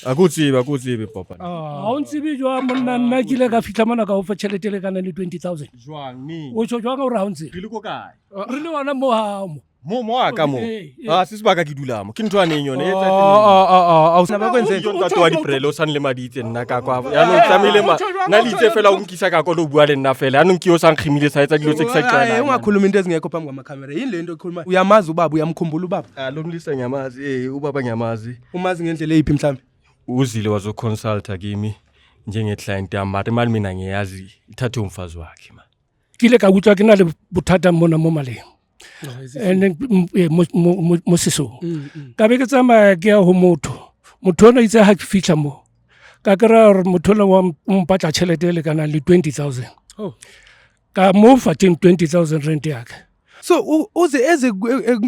Akutsibe, akutsibe papa. Ga o ntsebe jwang monna nna ke ile ka fitlha mona ka o fa tšhelete e lekanang le 20,000. Jwang neng? O tjho jwang gore ga o ntsebe? Re le ko kae? Re le gona mo gao mo. Mo mo a ka mo. Ee, ee. Ah, se sebaka ke dula mo. Ke ntho a neng yone. E etsa Awusabakwenzeni Ke ntate wa diprele o sa nle maditse nna ka kwa. Yaanong tlamehile ma nna le itse fela o nkisa ka kwa le o bua le nna fela. Yaanong ke yo sa nkgimile sa etsa dilo tse ke sa di tlwaelang. Ungakhuluma into ezingekho phambi kwamakhamera. Yini le nto okhuluma? Uyamazi ubaba, uyamkhumbula ubaba? Ah, lo mlisa ngiyamazi. Eh, ubaba ngiyamazi. Umazi ngendlela eyiphi mhlambe? Uzile wazoconsulta kimi njenge-client yami mara imali mina ngiyazi ithathwe umfazi wakhe ma. Ke ile ka utlwa ke na le bothata mona mo maleng and then, mo sesong ka be ke tsamaya ke ya go motho. Motho ona itse ga ke fitlha mo ka kry-a gore motho ona wa mpatla tšhelete e lekanang le 20,000. Oh. Ka mo fa teng 20,000 rand yaka. So uze eze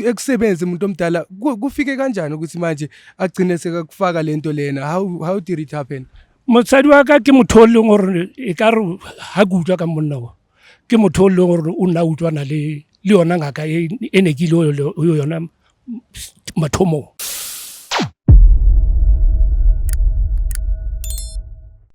ekusebenze umuntu omdala, kufike kanjani ukuthi manje agcine sekakufaka lento lena? How did it happen? Mosadi wa ka ke motho o leng gore e ka re ga ke utlwa ka monna o, ke motho o leng gore o nna utlwana le yona ngaka e ne ke ile ho yona mathomong.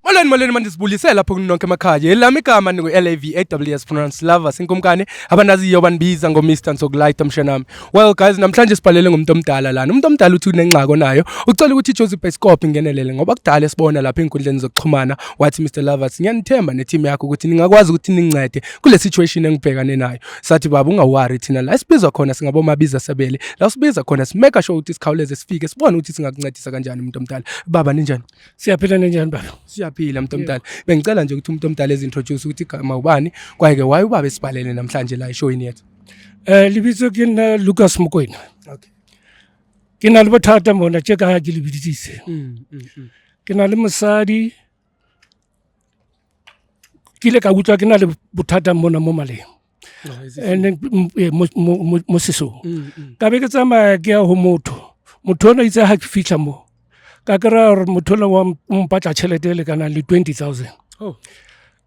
Molweni molweni, manje sibulise lapho kunonke emakhaya. Elami igama ningu-L-A-V-A-W-S, pronounced Lovers inkumkani abandaziyo banibiza ngo-Mr Nsokulight mshanami. Well guys, namhlanje sibhalele ngumuntu omdala lana. Umuntu omdala uthi unengxaki onayo, ucela ukuthi iJoseph Bioscope ingenelele ngoba kudala esibona lapha ey'nkundleni zokuxhumana. Wathi, "Mr Lovers, ngiyanithemba neteam yakho ukuthi ningakwazi ukuthi ningincede kule situation engibhekane nayo." Sathi, "Baba, ungawari, thina la esibizwa khona singabomabiza sabele, la sibiza khona simake sure ukuthi sikhawuleze sifike sibone ukuthi singakuncedisa kanjani." Umuntu omdala, baba, ninjani? Siyaphila, nenjani baba? Siyaphila, muntu omdala. Bengicela nje ukuthi umuntu omdala ezi-introduce ukuthi igama ubani, kwaye-ke waye ubaba esibhalele namhlanje la eshowini yethu. Lebitso ke nna Lucas Mokoena. Okay. Ke na le bothata mona tje ka ha ke le biditsitse. Ke na le mosadi, ke ile ka utlwa ke na le bothata mona mo maleng and then, mo sesong ka be ke tsamaya ke ya go motho. Motho ona itse ga ke fitlha mo ka kry-a gore motho ona wa mpatla tšhelete e lekanang le 20,000. Oh.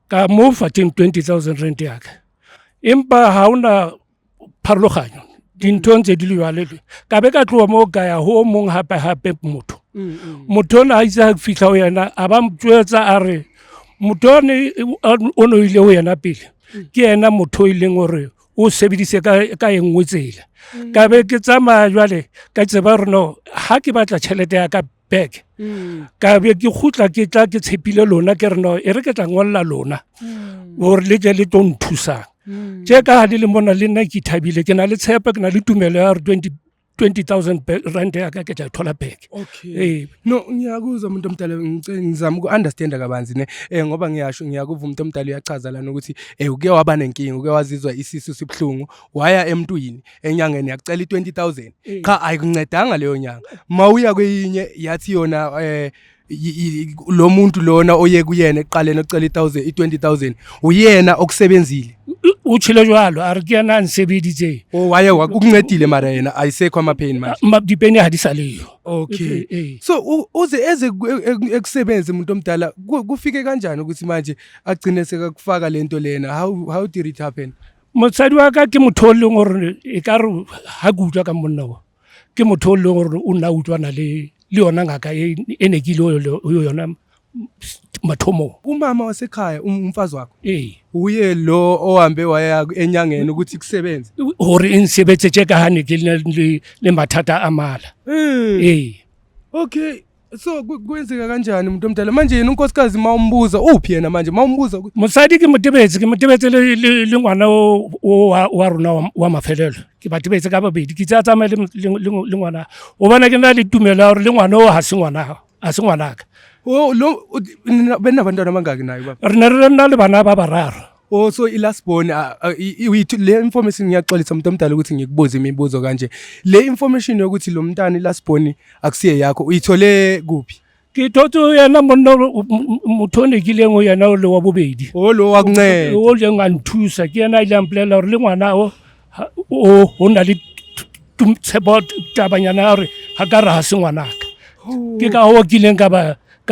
Ka mo fa teng 20,000 rand yaka, empa ga ona pharologanyo, dintho ntse di le jwale. Ka be ka tloa mo ka ya ho mong hape hape motho. Motho ona a itse ha ke fitlha ho yena a ba mtswetsa a re motho one o no ile ho yena pele ke yena motho o e leng hore o sebedise ka e nngwe tsela. Ka be ke tsamaya jwale ka tseba gore no ha ke batla tšhelete ya ka back, ka be ke gutla ke tla ke tshepile lona, ke re no e re ke tla ngolla lona gore le tle le tlo nthusang. Tje ka ha le le mona le nna ke thabile, ke na le tshepo, ke na le tumelo ya gore 20,000 rand ya ka ke tla e thola back. Okay. Ee. No, ngiyakuzwa umuntu omdala, ngizama uku-understanda kabanzi ne, ngoba ngiyasho ngiyakuva umuntu omdala uyachaza lana ukuthi uke waba nenkinga, uke wazizwa isisu sibuhlungu, waya emntwini enyangeni yakucela i-20,000. Cha, ayikuncedanga leyo nyanga. Mawuya kweyinye yathi yona lo muntu lona oye kuyena ekuqaleni ocela i-1000, i-20,000, uyena okusebenzile. O tshile jwalo a re ke yena a nsebeditseng. O waye ukuncedile mara yena ayisekho ama-pain manje. Dipene ha di sa leyo. Okay. Ee. So uze eze ekusebenze umuntu omdala, kufike kanjani ukuthi manje agcine sekakufaka lento lena? How did it happen? Mosadi wa ka ke motho o leng gore e ka re ha ke utlwa ka monna o, ke motho o leng gore o nna utlwana le yona ngaka e ne ke ile ho yona mathomong. Umama wasekhaya, umfazi wakho? Ee. Uye lo ohambe waya enyangeni ukuthi kusebenze? Hore e nsebetse tje ka ha ne ke le mathata a mala. Ee. Okay. So kwenzeka kanjani umuntu omdala manje? Yena unkosikazi mawumbuza, uphi yena manje mawumbuza Mosadi ke motebetse, ke motebetse le ngwana o wa rona wa mafelelo. Ke ba tebetse ka babedi, ke tsa tsamaya le ngwana gobane ke na le tumelo ya gore le ngwana o ha se ngwanaka. Oh, lo benabantwana abangaki naye baba? Re ne re nna le bana ba bararo. Oh, so i-last born, le information, ngiyaxolisa umuntu omdala ukuthi ngikubuze imibuzo kanje. Le information yokuthi lo mntana i-last born akusiye yakho, uyithole kuphi? Ke thotse ho yena monna motho o ne ke ileng ho yena o le wa bobedi. O lo wa kunceda. O leng a nthusa, ke yena a ile a mpolelela gore le ngwana o ho na le tshepo tabanyana ya gore ga ka re ga se ngwanaka. Ke ka hoo ke ileng ka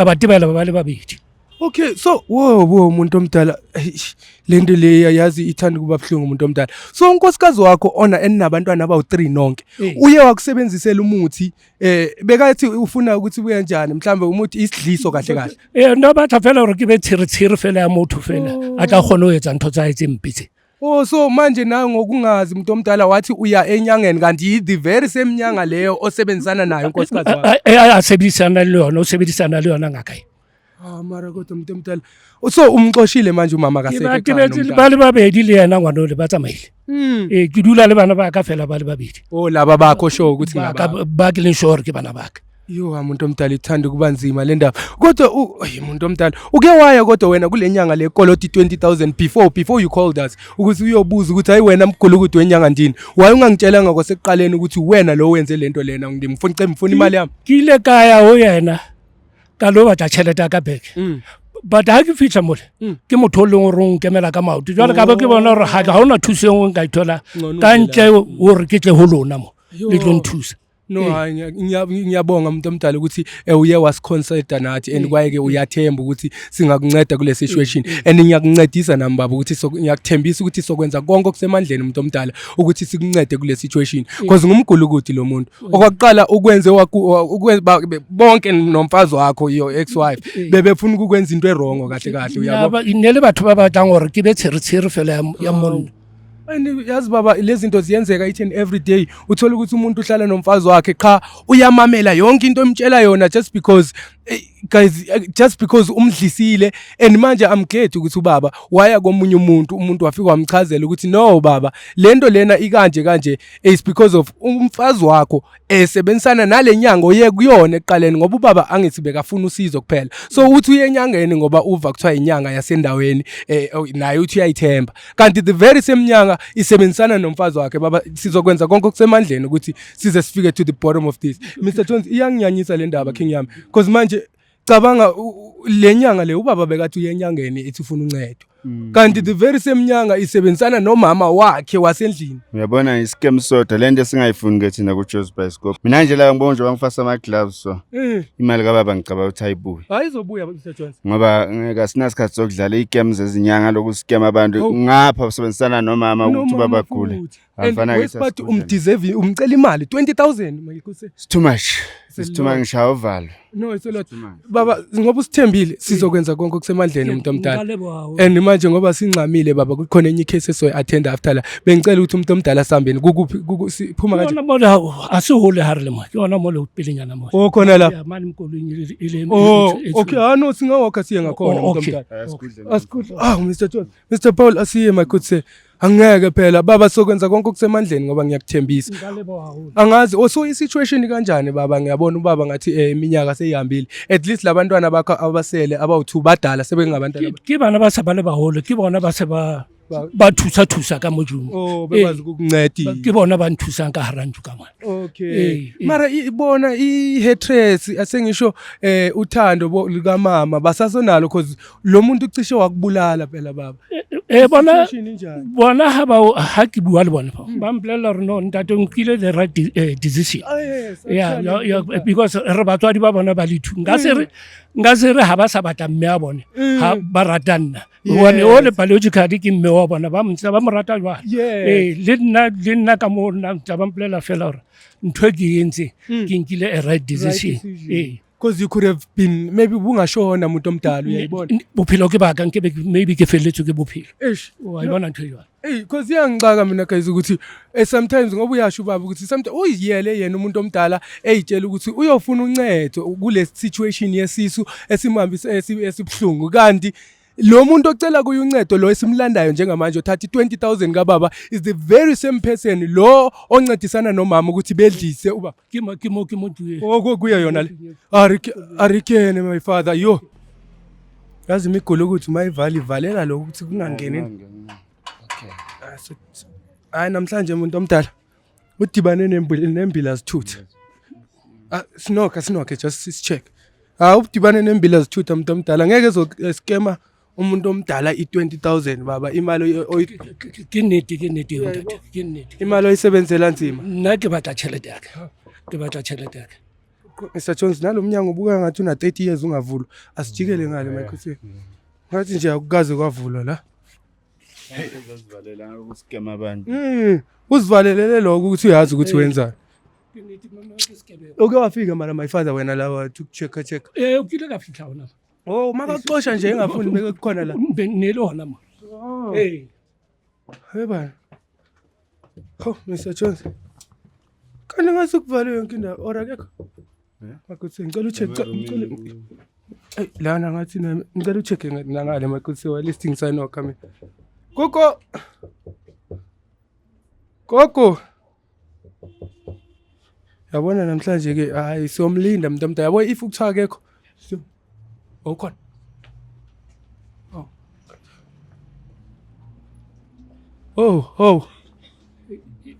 ba tebela ba le babedi. Okay, so wo wo umuntu omdala, eish, lento le yazi ithanda ukuba buhlungu, umuntu omdala. So unkosikazi wakho ona eninabantwana abawu3 nonke. Uye wakusebenzisela umuthi, bekathi ufuna ukuthi buye kanjani, mhlambe umuthi isidliso kahle kahle. Ee, nna batla fela gore ke be tshiretshire fela ya motho fela a tla kgone ho etsa ntho tsa hae tse mpe tse. Oh, so manje nawe ngokungazi, umuntu omdala, wathi uya enyangeni, kanti the very same nyanga leyo osebenzisana nayo unkosikazi wakho. A sebedisana le yona, o sebedisana le yona ngaka e. Ah, mara kodwa umuntu omdala. So umxoshile manje umama Ke kasekho ba ke ekhaya betse nomntana. ba le babedi le yena ngwanole ba tsamaile. Ee, ke dula le bana ba ka fela ba le babedi. Oh, laba bakho sure ukuthi Ba ngaba. ba ke leng sure ke bana ba ka. Yo, umuntu omdala, ithanda ukuba nzima le ndaba. Kodwa ay, umuntu omdala, uke waya kodwa wena kule nyanga le koloti 20,000 before you called us ukuthi uyobuza ukuthi hayi wena mgulukudu wenyanga ndini. Why ungangitshelanga kwasekuqaleni ukuthi wena lo wenze lento lena, ngimfuna cela ngifuna imali yami. Ke ile ka ya ho yena ka lo batla tjhelete ya ka back. But ha ke fitlha mole, ke motho o leng gore o nkemela ka maoto. Jwale ka ba ke bona gore ga hona thuso e nngwe nka e thola Ngcono ka uvela. ntle hore ke tle ho lona mo le tlo nthusa. No, hayi, ngiyabonga umuntu omdala ukuthi uye wasiconsulta nathi and kwaye-ke uyathemba ukuthi singakunceda kule situation, and ngiyakuncedisa nami baba ukuthi ngiyakuthembisa ukuthi sokwenza konke okusemandleni, umuntu omdala, ukuthi sikuncede kule situation, because ngumgulukudu lo muntu. Okwakuqala ukwenze bonke nomfazi wakho, your ex wife, bebefuna ukukwenza into e-wrong kahle kahle, uyabo. Ne le batho ba batlang gore ke be tshiretshire fela ya monna. And yazi baba, lezi zinto ziyenzeka each and every day. Uthola ukuthi umuntu uhlala nomfazi wakhe, qha uyamamela yonke into emtshela yona just because, guys, just because umdlisile. And manje I'm glad ukuthi ubaba waya komunye umuntu, umuntu wafika wamchazela ukuthi no baba, lento lena ikanje kanje, is because of umfazi wakho esebenzisana nale nyanga oye kuyona ekuqaleni, ngoba ubaba angithi bekafuna usizo kuphela. So uthi uye enyangeni ngoba uva kuthiwa inyanga yasendaweni, oh, naye uthi uyayithemba, kanti the very same nyanga isebenzisana nomfazi wakhe. Baba, sizokwenza konke okusemandleni ukuthi size sifike to the bottom of this. Mr Jones, iyanginyanyisa le ndaba, king yami, because manje cabanga le nyanga le ubaba bekathi uye enyangeni ethi ufuna uncedo, kanti the very same nyanga isebenzisana nomama wakhe wasendlini. Uyabona, i-scam sodwa le nto esingayifuni ke thina ku-Joe's Bioscope. Mina nje la ngibona nje bangifasa ama-gloves, so imali kababa ngicabanga ukuthi ayibuye. Hayi, izobuya, Mr Jones. Ngoba ngeke, asinasikhathi sokudlala iy'cam zezinyanga loku scam abantu. Oh. Ngapha usebenzisana nomama ukuthi Nomama ubaba agule. futhi. And Amfana worst part, umdeserve, umcela imali 20,000 mayikuse. It's too much. It's a It's too much, lot. ngishaya uvalo. No, it's a lot. Too much. Baba, ngoba usithembile, sizokwenza konke okusemandleni, umuntu omdala. Nka leboha haholo. And manje ngoba sincamile baba, kukhona enye icase esoyi-attend after la. Bengicela ukuthi umuntu omdala sihambeni kukuphi siphuma Ke kanje. yona mo le ha se hole ha re le mo, ke yona mo le pelenyana mo. Oh, khona lapha. Ya, mane mkoloing e le Oh, okay. Ah no, singawalka siye ngakhona, Oh, umuntu okay. omdala. Asikhudla. Ah, Mr Jones, Mr Paul, asiye my good sir. Angeke phela baba, sokwenza konke okusemandleni ngoba ngiyakuthembisa. Nka leboha haholo. Angazi oso i-situation kanjani baba, ngiyabona ubaba ngathi iminyaka seyihambile. At least labantwana bakho abasele abawu2 badala sebengabantwana. Ke bana ba se ba le baholo, ke bona ba se ba ba thusa thusa ka mojung. Oh, bekwazi ukukunceda. Ke bona ba nthusang ka hara ntlo ka mona. Okay. Eh. Mara ibona i-hatred, asengisho uthando likamama basasonalo, cause lo muntu ucishe wakubulala phela baba. Bona Situation injani? Bona ha ba ha ke bua le bona ba mpolella hore no ntate, o nkile the right decision. Ah, yes, Yeah, actually, yeah, because re batswadi ba bona ba le two. Nka se re ha ba sa batla mme a bone, ha ba rata nna. Hobane o le biologically ke mme wa bona, ba mo ntse ba mo rata jwalo. Ee, le nna ka moo nna ntse ba mpolela fela hore ntho e ke e entseng, ke nkile a right decision. Ee. Because you could have been maybe bungashona, umuntu omdala, uyayibona. Bophelo ke baka, nke maybe ke felletswe ke bophelo. Eish. Wa e bona ntho e jwalo. Hey, because iyangixaka mina guys ukuthi sometimes ngoba uyasho ubaba ukuthi sometimes uyiyele yena umuntu omdala eyitshela ukuthi uyofuna uncedo kule situation yesisu esimhambisa esibuhlungu, kanti lo muntu ocela kuye uncedo, lo esimlandayo njengamanje othatha i-20,000 kababa, is the very same person lo oncedisana nomama ukuthi bedlise ubaba. Ke mo ke. Oh, kuyo yona le. Arikene my father, yo. Yazi imigolo ukuthi mayivala ivalela lokho ukuthi kungangeni. Ah, hayi, namhlanje umuntu omdala udibane nembila zithutha. Ah, sinokha sinokhe, just check. Ah, udibane nembila zithutha, umuntu omdala, ngeke ezoskema umuntu omdala i20000 baba, imali Ke nnete eo, ntate, ke nnete. Imali oyisebenzela nzima. Nna ke batla tjhelete ya ka, ke batla tjhelete ya ka. Mr Jones, nalo mnyango ubuka ngathi una 30 years ungavulwa. Asijikele ngale, Michael. Ngathi nje akukaze kwavulwa la. Uzivalela ukuskema abantu. Uzivalelele lokho ukuthi uyazi ukuthi wenzani. Uke wafika mara, my father, wena la to check check. Ee, o kile ka fitlha ona. Oh, makaxosha nje engafuni beke kukhona la. Ne le hona mo. Ee. Hey bana. Ho, Mr Jones. Kanti ngathi kuvalwe yonke indawo or akekho? Makuthi ngicela ucheck, ngicela. Hey, lana ngathi nami ngicela ucheck nangale, makuthi wa listing sign wakho mina. Koko. Koko. Yabona namhlanje ke, hayi, siyomlinda mntu omdala. Yabo, if ukuthiwa akekho. Awukhona. Oh. Oh.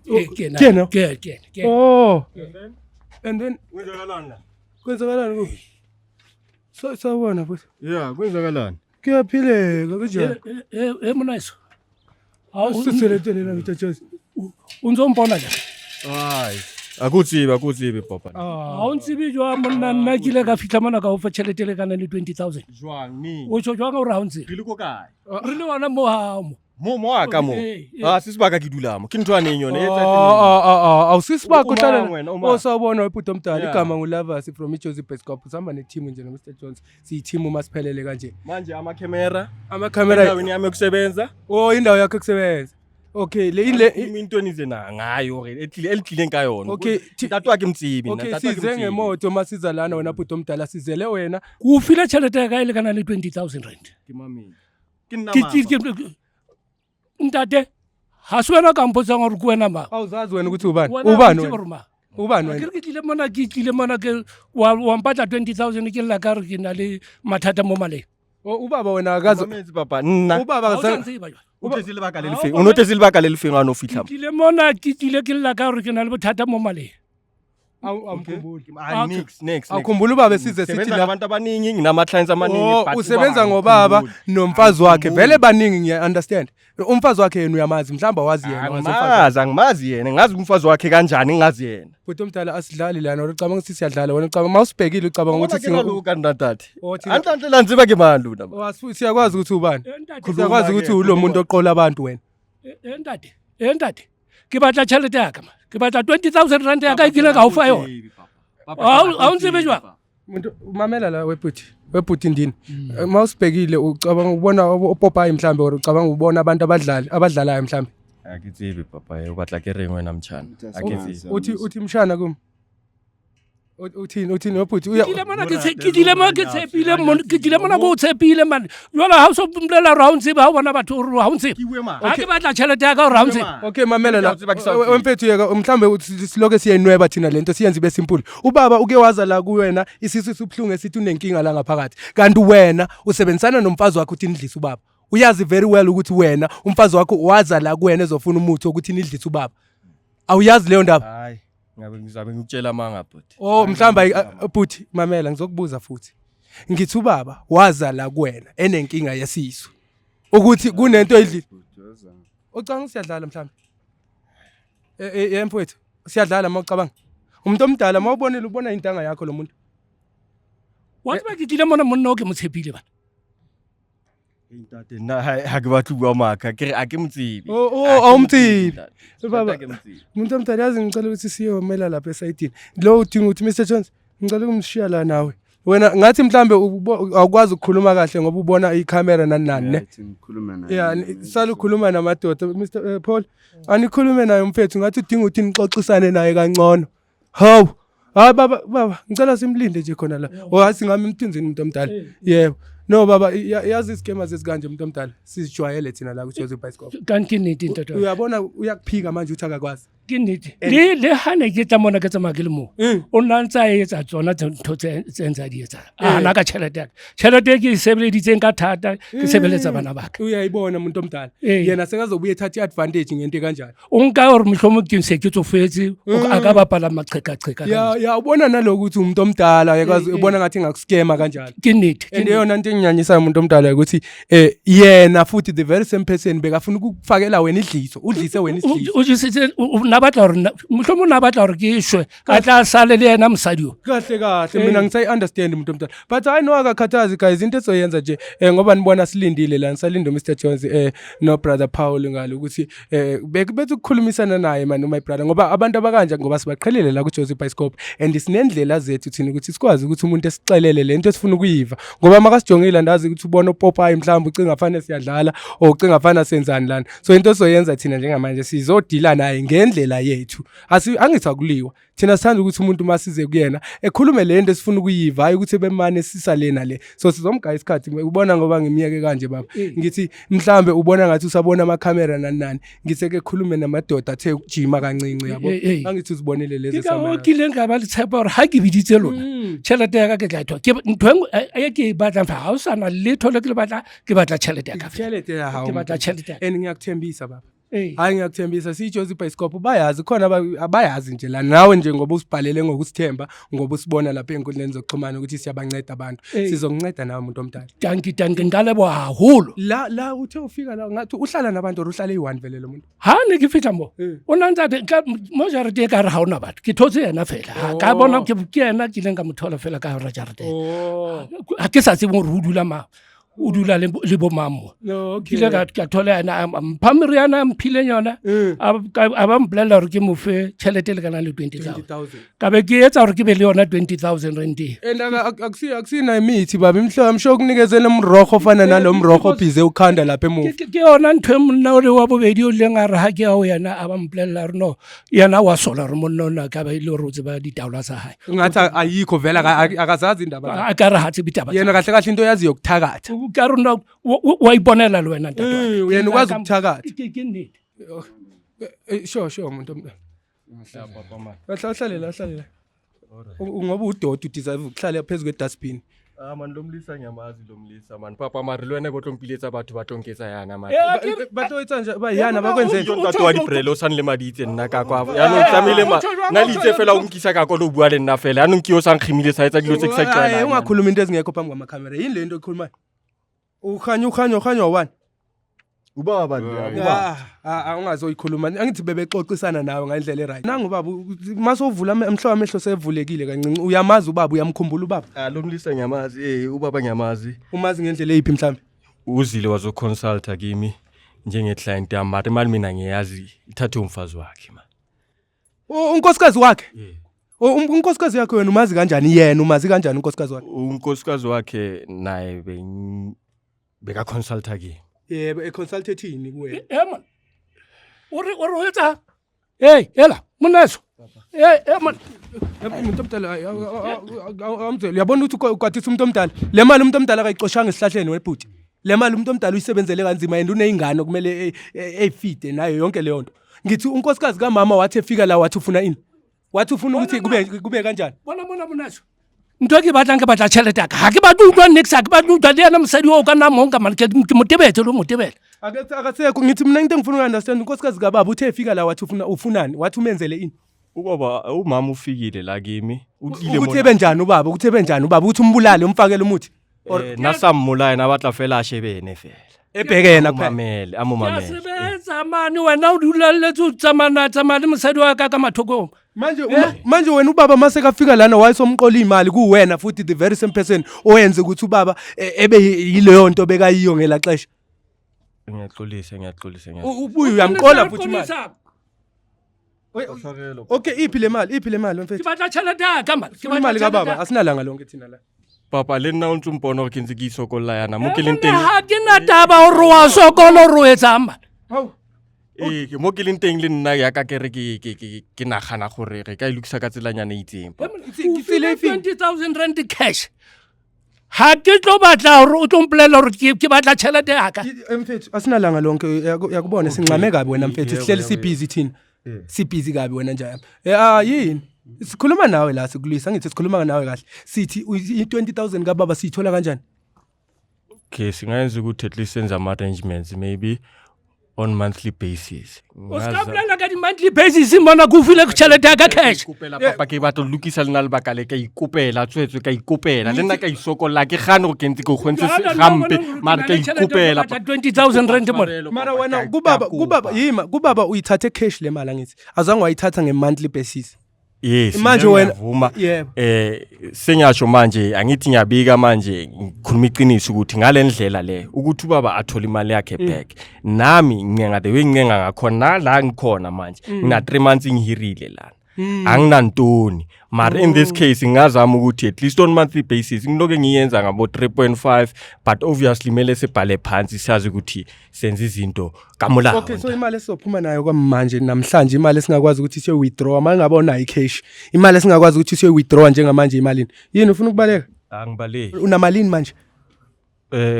Ee, ke ena. Ke ena? Ke ena. Oh. And then Kwenzakalani la? Kwenzakalani ku? So sawubona futhi. Yeah, kwenzakalani? Kuyaphileka, kunjani? E monaiso. Sisele na Mr Jones. O ntse o mpona jang? Hayi. Akutsibe, akutsibe, papa. Ga o ntsebe jwa monna? Nna ke ile ka fitlha mona ka o fa tšhelete e lekanang le 20 000. Jwang ni? O tsho jwang gore ga o ntsebe? Re le ko kae? Re le ona mo gao mo. Mo a ka mo. Ee, ee. Ah, se sebaka ke dula mo. Ke ntho ya neng yone? E etsa Ah ah ah, awusisibakho. O mang Uhlala wena, o mang? Oh, sawubona, webhuti omdala. Igama nguLavas from iJozi Bioscope. Sihamba ne-team nje no Mr Jones. Siyi-team uma siphelele kanje. Manje ama-camera Ama-camera. Endaweni yami yokusebenza. Oh, indawo yakho yokusebenza. Okay, le Into enize na ngayo hore e tlile e le tlileng ka yona. Okay, Ntate wa ke motsibi nna, Okay, ntate wa ke size motsibi. ngemoto masiza lana, wena bhuti omdala, sizele wena. O file tšhelete ya ka e lekanang le 20 000 rand. Ke mamedi. Ke nna Ke mang, ke- ntate, ga se wena o ka mpotsang gore ke wena mang. Awuzazi wena ukuthi ubani? Wena Ubani o tsebe wena? gore mang. Ubani Ke wena? re ke tlile mona ke wa mpatla 20 000, ke lla ka re ke na le mathata mo maleng. Oh, ubaba wena akazi. Mametse, papa, nna. Ubaba Ha o sa akazange. ntseba jwale. O tletse lebaka le Ha o lefeng? O no tletse lebaka le lefeng ha o no Ke fihla mo? tlile mona, ke tlile ke lla ka gore ke na le bothata mo maleng. Awumkhumbuli. Ah, next, next, next. Awukhumbula ubaba esize sithi Sebenza la. ngabantu abaningi, nginama-clients amaningi, Oh, but usebenza ubaba ngobaba angikhumbuli. nomfazi wakhe. Angikhumbuli. Vele baningi, ngiya understand. Umfazi wakhe yena uyamazi, mhlawumbe awazi yena, wazi umfazi wakhe. Angimazi, angimazi yena. Ngazi umfazi wakhe kanjani, ngingazi yena. Bhuti omdala, asidlali lana. Wena ucabanga ukuthi siyadlala? Wena ucabanga mawusibhekile ucabanga ukuthi Bona ke singa naloku ntate. Oh, Hantle la ntseba ke mang lona? Oh, siyakwazi ukuthi ubani. Eh, ntate, Siyakwazi ukuthi ulo muntu oqola abantu wena. Eh, ntate, ntate, ke batla tšhelete ya ka ma. Ke batla 20 000 rand ya ka e kile ka o fa yona. Ha o ntsebe jwang? Muntu, mamela la, webhuti. Webhuti ndini. Mawusibhekile ucabanga ubona opopayi mhlambe, or ucabanga ubona abantu abadlali abadlalayo mhlambe? Ha ke tsebe, papa, o batla ke reng wena motjhana? Ha ke tsebe. Uthi mshana kum. Uthini webhuti? Ke tlile mona ke tlile mona ke tshepile ke tlile mona ko o tshepile mane. Jwale ha o so mpolela hore ha o ntsebe, ha o bona batho hore ha o ntsebe. Ke bue mang? Ha ke batla tšhelete ya ka hore ha o ntsebe. Okay, mamela la. Ke a tseba ke sa o tsebe. Mfethu, yeka mhlambe uthi siloke siyenweba thina lento, siyenze ibe simple. Ubaba uke waza la kuwena isisu sibuhlungu, esithi unenkinga la ngaphakathi. Kanti wena usebenzisana nomfazi wakho uthi nidlise ubaba. Uyazi very well ukuthi wena umfazi wakho waza la kuwena ezofuna umuthi wokuthi nidlise ubaba. Awuyazi leyo ndaba? Hayi, ngabe ngizabe ngikutshela manga, bhuti. Oh, mhlawumbe bhuti, mamela, ngizokubuza futhi. Ngithi ubaba waza la kuwena enenkinga yesisu. Ukuthi kunento edlile. Ucabanga siyadlala mhlawumbe? Eh, mfowethu, siyadlala mawucabanga. Umuntu omdala mawubonile ubona intanga yakho lo muntu. Wa tseba ke tlile mona, monna o ke mo tshepile bana. Ntate, nna ha ke batle ho bua maka, ke re a ke mo tsebe. Oh, Ha ke mo awumtsibi. tsebe, ntate. Baba. Ntate, ha ke mo tsebe. Umuntu omdala, yazi ngicela ukuthi siyomela lapha esayidini. Lo udinga ukuthi Mr Jones, ngicela ukumshiya la nawe. Wena ngathi mhlambe awukwazi ukukhuluma kahle ngoba ubona ikhamera nani nani, ne? Right, ngikhulume naye. Yeah, sala ukhuluma namadoda. Mr Paul, anikhulume naye umfethu, ngathi udinga ukuthi nixoxisane naye kangcono. Hawu. Hayi baba, baba, ngicela simlinde nje khona la. Oh, hayi, ngami emthunzini, umuntu omdala. Yebo. No baba, yazi isikema sesikanje, umuntu omdala. Sizijwayele thina la ku Joseph Bioscope. Kanti ke nnete, ntate wa ka. Uyabona uyakuphika manje, uthi akakwazi. Ke nnete. Le ha ne ke tla mona ke tsamaya ke le moo. O nna ntse a etsa tsona ntho tse ntse a di etsang. A hana ka tjhelete ya ka. Tjhelete e ke e sebeleditseng ka thata, ke sebeletsa bana ba ka. Uyayibona, umuntu omdala. Ee. Yena sekazobuye ethatha i-advantage ngento kanjalo. O nka hore mohlomong ke se ke tsofetse, a ka bapala maqhekaqheka ka Ya nna. ya, ubona nalokuthi umuntu omdala uyakwazi ubona ngathi ngakuskema kanjalo. Ke nnete. Ke And nnete. eyona nto enginyanyisayo, umuntu omdala, ukuthi yena futhi the very same person bekafuna ukukufakela wena idliso, udlise wena isidliso. O jesitse o na batla gore mohlomong na batla gore ke shwe a tla sale le yena mosadi o. Kahle kahle, mina ngisayi-understand, umuntu omdala, but hayi, no, akakhathazi guys. Into ezoyenza nje ngoba nibona silindile la, ngisalinde uMr Jones no brother Paul ngalo ukuthi bethi ukukhulumisana naye man, my brother, ngoba abantu abakanje, ngoba sibaqhelile la kuJoseph Bioscope and sinendlela zethu thina ukuthi sikwazi ukuthi umuntu esixelele lento esifuna ukuyiva, ngoba makasijongile andazi ukuthi ubona upopayi mhlawumbe ucinga fane siyadlala or ucinga fana senzani lana. So into esizoyenza thina njengamanje, sizodila naye ngendlela yethu. Angithi akuliwa, thina sithanda ukuthi umuntu masize kuyena ekhulume le nto esifuna ukuyiva, hayi ukuthi bemane sisale nale. So sizomgaya isikhathi, ubona, ngoba ngimiyeke kanje baba, ngithi mhlambe ubona ngathi usabona amakhamera nani nani, ngithi ke khulume namadoda athe ukujima kancinci, yabo. Angithi uzibonele lezi. Ke ka moo ke ileng ka ba le tshepo gore ga ke biditse lona, tšhelete ya ka ke tla e thola. Ke ntho e nngwe e ke e batlang fa, ga o sana letho le ke le batla, ke batla tšhelete ya ka fela. Tšhelete ya hao. Ke batla tšhelete ya ka. And ngiyakuthembisa baba. Ee. Hayi, ngiyakuthembisa, siyiJozi Bioscope bayazi khona, abayazi nje la nawe nje, ngoba usibhalele ngokusithemba, ngoba usibona lapha ey'nkundleni zokuxhumana ukuthi siyabanceda abantu. Sizokunceda nawe, muntu omdala. Dankie, dankie, nka leboga haholo. La uthe ufika la, ngathi uhlala nabantu or uhlala eyi-one vele lo muntu? Ha ne ke fitlha mo, o na ntse a mo jareteng e ka re ga ona batho, ke thotse yena fela. Ha ka bona ke yena ke ileng ka mo thola fela ka hara jareteng. Ha ke sa tsebe gore o dula mang, o dula le bo mang mo. No, okay. Ke ile ka thola yena, a mpha meriana a mphileng yona, a ba mpolelela gore ke mo fe tšhelete e lekanang le 20 000. 20,000. Ka be ke etsa gore ke be le yona 20 000 rand e. And akusina imithi baba, imhlo kunikezele umrokho ofana nalo mrokho obhize ukhanda lapha emuva. Ke yona ntho e monna o le wa bobedi o leng a re ha ke ya ho yena, a ba mpolelela gore no, yena wa sola gore monna o na ka ba e le gore o tseba ditaola tsa hae. Ngathi ayikho vele, akazazi indaba zakhe. A ka re ha tsebe taba tsa Yena kahle kahle into yaziyo ukuthakatha. Ka rona wa iponela le wena, ntate wa ka. Yena ukwazi ukuthakatha. Ke nnete. Sure, muntu omdala. Kahle, uhlale la, uhlale la. Ngoba udoti, udeserve ukuhlala phezu kwe-dustbin. Ah man, lo mlisa ngiyamazi lo mlisa man. Papa, mare le wena ko tlo mpiletsa batho ba tlo nketsa yana man. Ba tlo etsa njani? Ba yana bakwenzeni? Yo ntate wa diprele o sane le maditse nna ka kwa. Yaanong tlamehile ma nna le itse fela o nkisa ka kwa lo bua le nna fela. Yaanong ke yo sa nkgimile sa etsa dilo tse ke sa Hayi, tlwaelang. ungakhuluma into ezingekho phambi kwamakhamera. Yini le nto oyikhulumayo? Ukhanya, ukhanya, ukhanya wani? Ubaba nje, ubaba. Ah, ah, ungazoyikhuluma. Angithi bebexoxisana nawe ngendlela e-right. Nangu baba, masovula amehlo, amehlo sevulekile kancinci. Uyamazi ubaba, uyamkhumbula ubaba? Ah, lo mlisa ngiyamazi, ubaba ngiyamazi. Umazi ngendlela eyiphi mhlambe? Uzile wazoconsulta kimi njenge-client yami, mara imali mina ngiyazi ithathwe umfazi wakhe man. Unkosikazi wakhe? Unkosikazi yakhe wena umazi kanjani yena? Umazi kanjani unkosikazi wakhe? Unkosikazi wakhe naye beka-consulta kimi. Yebo, econsultate ini kuwena? Man, o re o etsa ee ela monnaso ee man. Umuntu omdala, hayi, awumzwele. Uyabona ukuthi ukwatisa umuntu omdala. Le mali umuntu omdala akayicoshanga esihlahleni, webhuti. Le mali umuntu omdala uyisebenzele kanzima and uney'ngane okumele eyifide nayo yonke leyo nto. Ngithi unkosikazi kamama wathi efika la, wathi ufuna ini? Wathi ufuna ukuthi kube kanjani? Bona mona, monnaso, ntho e ke batlang, ke batla tšhelete ya ka. Ga ke batle utlwa nix, ga ke batle utlwa le yena mosadi o ka nna monka mane, ke mo tebetse le mo tebela. Akasekho. Ngithi mina into engifuna uku-understand, unkosikazi kababa uthe efika la wathi ufuna ufunani? Wathi umenzele ini? Ubaba, umama ufikile la kimi, utlile. Ukuthi ebe njani ubaba? Ukuthi ebe njani ubaba? Ukuthi umbulale, umfakele umuthi? Na sa mmolaya, na batla fela a shebe ene fela. Ebheke yena kuphela. Mamele, a Ke mo a mamele. sebetsa mane, wena o dulaletse o tsamana tsamaya le mosadi wa ka ka mathokong. Manje wena ubaba mase kafika lana wayesomqola imali kuwena futhi, the very same person oyenze ukuthi ubaba ebe yileyo nto bekayiyo ngela xesha. Ngiyaxolisa, ngiyaxolisa, Ubuye uyamqola futhi imali. Okay, iphi le mali? Iphi le mali, Ke mfethu? batla tšhelete ya ka man, ke Funa imali batla kababa, tšhelete ya- asinalanga lonke thina la. Papa, le nna o ntse mpona gore ke ntse ke isokolla yana mo ke leng teng. Ga ke na taba gore wa sokola gore o etsang man. Hawu. Ee, ke mo ke leng teng le nna yaka ke re ke nagana gore re ka e lokisa ka tselanyana e itseng, papa. O Tsela file e feng? 20 000 rand cash, ga ke tlo batla gore o tlo mpolelela gore ke batla tšhelete yaka. Mfethu, asinalanga lonke, uyakubona sincame kabi wena mfethu, sihleli sibhizi thina. Sibhizi kabi wena nje yami. Ah, yini? Sikhuluma nawe la, sikulwisa, ngithi sikhuluma nawe kahle. Sithi i-20,000 kababa siyithola kanjani? Okay, singayenza ukuthi at least senze ama-arrangements maybe. On monthly basis. O se ka bolela ka di-monthly basis mona, ke o file tšhelete ya ka cash. Ikopela papa, ke batla ho lokisa le nna lebaka le, ka ikopela tswetswe, ka ikopela le nna, ka isokolla, ke gane gore ke ntse ke o kgontse gampe, mare ka ikopela. 20 000 rand mona. Mara wena kubaba yima, kubaba uyithathe cash le mali, angithi azange wayithatha nge-monthly basis? Yes. Manje wena- Ngiyavuma. Yebo. Sengiyasho manje, angithi ngiyabika manje, ngikhuluma iqiniso ukuthi ngale ndlela le ukuthi ubaba athole imali yakhe back, nami ngincenga the way ngincenga ngakhona nala ngikhona manje, ngina 3 months ngihirile lana, anginantoni. Mara in this case ngingazama ukuthi at least on monthly basis ngiloke ngiyenza ngabo 3.5, but obviously kumele sibhale phansi, siyazi ukuthi senza izinto kamolao. Okay, so imali esizophuma nayo kwamanje namhlanje, imali esingakwazi ukuthi siyo-withdraw uma ngabe unayo i-cash, imali esingakwazi ukuthi siyo-withdraw njengamanje imalini? Yini, ufuna ukubaleka? Angibaleki. Unamalini manje?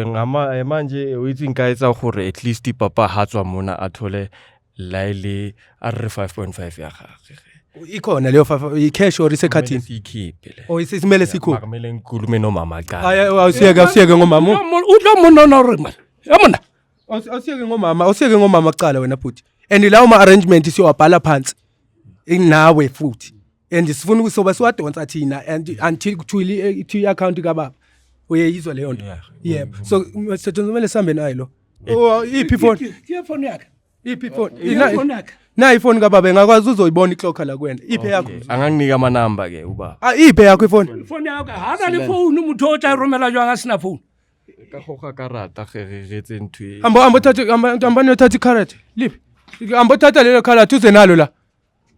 Ngama manje o itse nka etsa gore at least papa ha tswa mona a thole la ile a re 5.5 ya gagwe. Ikhona leyo i-cash or isekhathini? Kumele siyikhiphe le. Or simele sikhuphe? Mara kumele ngikhulume nomama kuqala. Hayi, awusiyeke, awusiyeke ngomama. O tlo monona gore man ya mona. Awusiyeke ngomama, awusiyeke ngomama kuqala wena bhuti, and lawo ma-arrangement siyowabhala phansi nawe futhi, and sifuna ukuthi soba siwadonsa thina and until kuthiwa i-account kababa, uyeyizwa leyo nto? Yeah. Yebo, so Mr Jones, kumele sihambe naye lo. Oh, iphi ifoni? Ke phone ya ka. Iphi ifoni? Ke phone ya ka. Nayi ifoni kababa, engakwazi uzoyibona iklokha la kuwena. Iphi yakho? Anganginika amanamba ke ubaba. Ah, iphi yakho ifoni? Phone ya ka ha na le phone, motho o tla e romela jwang a sena phone? Ka goga karata ge re retse ntho e. Hamba, hamba uthathe, hamba, hamba niyothatha ikharathe. Liphi? Hamba uthatha lelo kharathe uze nalo la.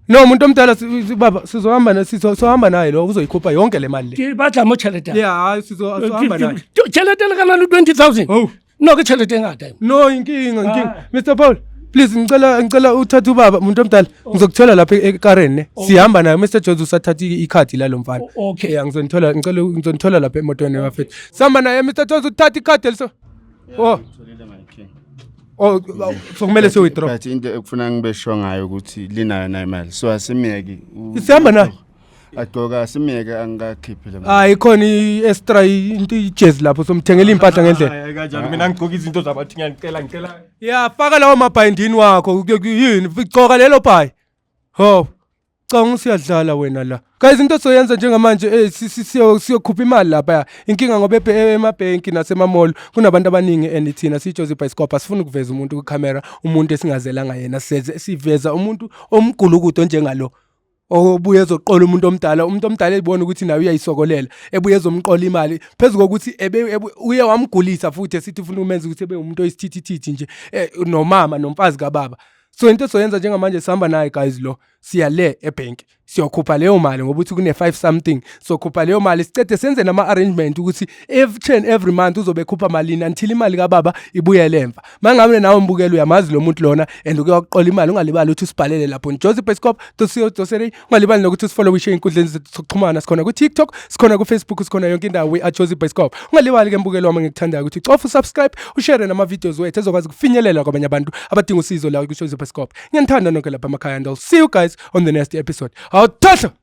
No, umuntu omdala, baba, sizohamba sizohamba naye lo, uzoyikhupha yonke le mali le. Ke batla mo tšhelete ya ka. Yeah, hayi, sizohamba naye. Tšhelete le kana le 20 000. Oh. No, ke tšhelete e ngata. No, inkinga, inkinga. Mr Paul, please, ngicela uthathe ubaba, umuntu omdala. Ngizokuthola lapha ekareni ne. Sihamba naye Mr Jones, usathatha ikhadi lalo mfana. Okay. Yeah, ngizonithola, ngicela ngizonithola lapha emotweni bafethu. Sihamba naye Mr Jones, uthatha ikhadi eliso. Oh, oh, so kumele siyo withdraw. But into ekufuna ngibe sure ngayo ukuthi linayo na imali, so asimiyeki. Sihamba naye. Agqoka, asimiyeke, angikakhiphi le mali. Hayi, khona i-extra into, ijezi lapho, somthengela impahla ngendlela. Hayi, kanjalo mina ngigqoka izinto zabathi ngiyacela, ngicela. Ya, faka lawo mabhayindini wakho, yini, gcoka lelo bhayi. Ho. Cha, siyadlala wena la. Guys, into soyenza njengamanje, siyokhupha imali lapha. Inkinga ngoba emabhenki nasema-mall kunabantu abaningi, and thina siyiJozi Bioscope asifuni ukuveza umuntu ku-camera, umuntu esingazelanga yena. Seze siveza umuntu omgulukudo njengalo obuye ezoqola umuntu omdala, umuntu omdala ebona ukuthi naye uyayisokolela, ebuye ezomqola imali phezu kokuthi uye wamgulisa futhi, esithi ufuna umenza ukuthi ebe umuntu oyisithithithithi nje, nomama nomfazi kababa. So into soyenza njengamanje, sihamba naye guys lo, siya le ebhenki, siyokhupha leyo mali ngoba uthi kune-5 something. Sokhupha leyo mali, sicede senze nama-arrangement ukuthi each and every month uzobe ekhupha malini until imali kababa ibuyele emva. Ma ngabe nawe mbukelo uyamazi lo muntu lona and uke wakuqola imali, ungalibali ukuthi usibhalele lapho josephscope.co.za. Ungalibali nokuthi usifollowishe ey'nkundleni zethu zokuxhumana. Sikhona ku-TikTok, sikhona ku-Facebook, sikhona yonke indawo, we are Jozi Bioscope. Ungalibali-ke mbukelo wami engikuthandayo ukuthi cofa usubscribe, ushare nama-videos wethu ezokwazi ukufinyelela kwabanye abantu abadinga usizo la ku-Jozi Bioscope. Ngiyanithanda nonke lapha emakhaya, and I'll see you guys on the next episode. Awuthohlo.